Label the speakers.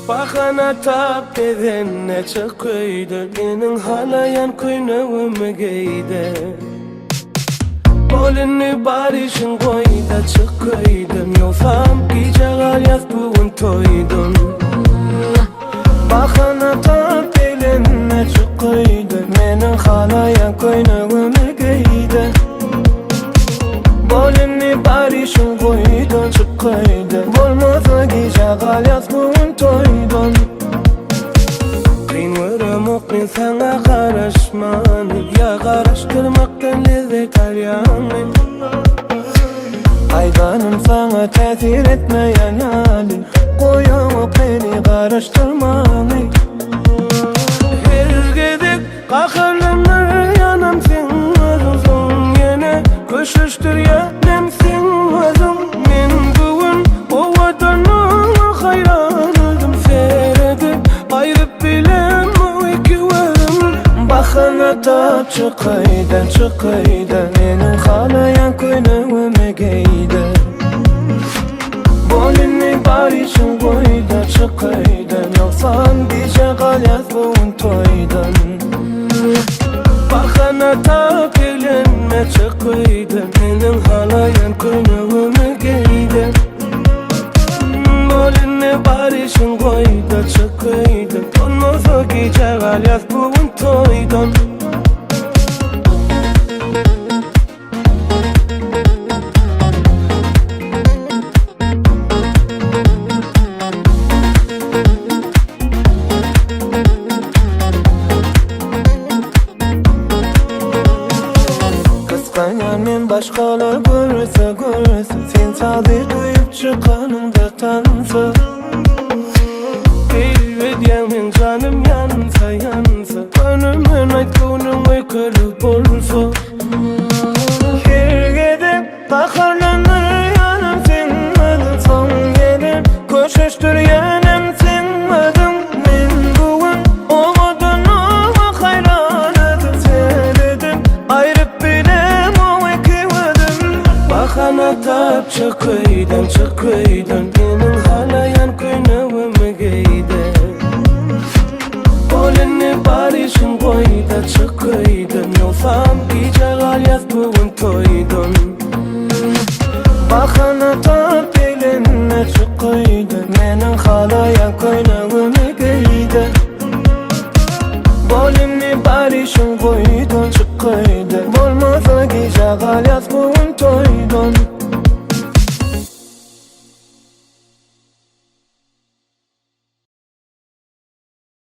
Speaker 1: Bahana tap bezenme çyk öýden Meniň halaýan köýnegimi geýde Bol indi bar işiň goýda çyk öýden Ýogsam gijä galýas bu gün toýdan Bahana tap bezenme çyk öýden Meniň halaýan köýnegimi geýde Bol indi bar işiň goýda çyk öýden Bolmasa gijä galýas bu gün toýdan Kyn göremok men saňa garaşmany Ýa garaşdyrmakdan lezzet alýaňmy Aýdanym saňa täsir etmeýän ýaly Goýaňok meni garaşdyrmany Her gezek Gaharlanýanam seň özüň Ýene köşeşdirýänem seň özüň Men bu gün owadanlygyňa haýran özüm Seredip aýryp bilemok iki gözüm Bahana tap çyk öýden çyk öýden Meniň halaýan köýnegimi geý-de Bol indi bar işiň goý-da çyk öýden Ýogsam gijä galýas bu gün toýdan Bahana tap eglenme çyk öýden Meniň halaýan köýnegimi geý-de Bol indi bar işiň goý-da çyk öýden Bolmasa gijä galýas bu gün toýdan. Gysganýan men başgalar görse görse Sen sazy duýup çykanyňda tansa Keýp edýäň meň janym ýansa ýansa Gönümen aýt göwnüň öýkeli bolsa Her gezek gaharlanýanam seň özüň Soň gelip köşeşdirýänem seň özüň Men bu gün owadanlygyňa haýran özüm Seredip aýryp bilemok iki gözüm Bahana tap çyk öýden çyk öýden Meniň halaýan köýnegimi geý-de Bol indi bar işiň goýda çyk öýden Ýogsam gijä galýas bu gün toýdan Bahana tap eglenme çyk öýden.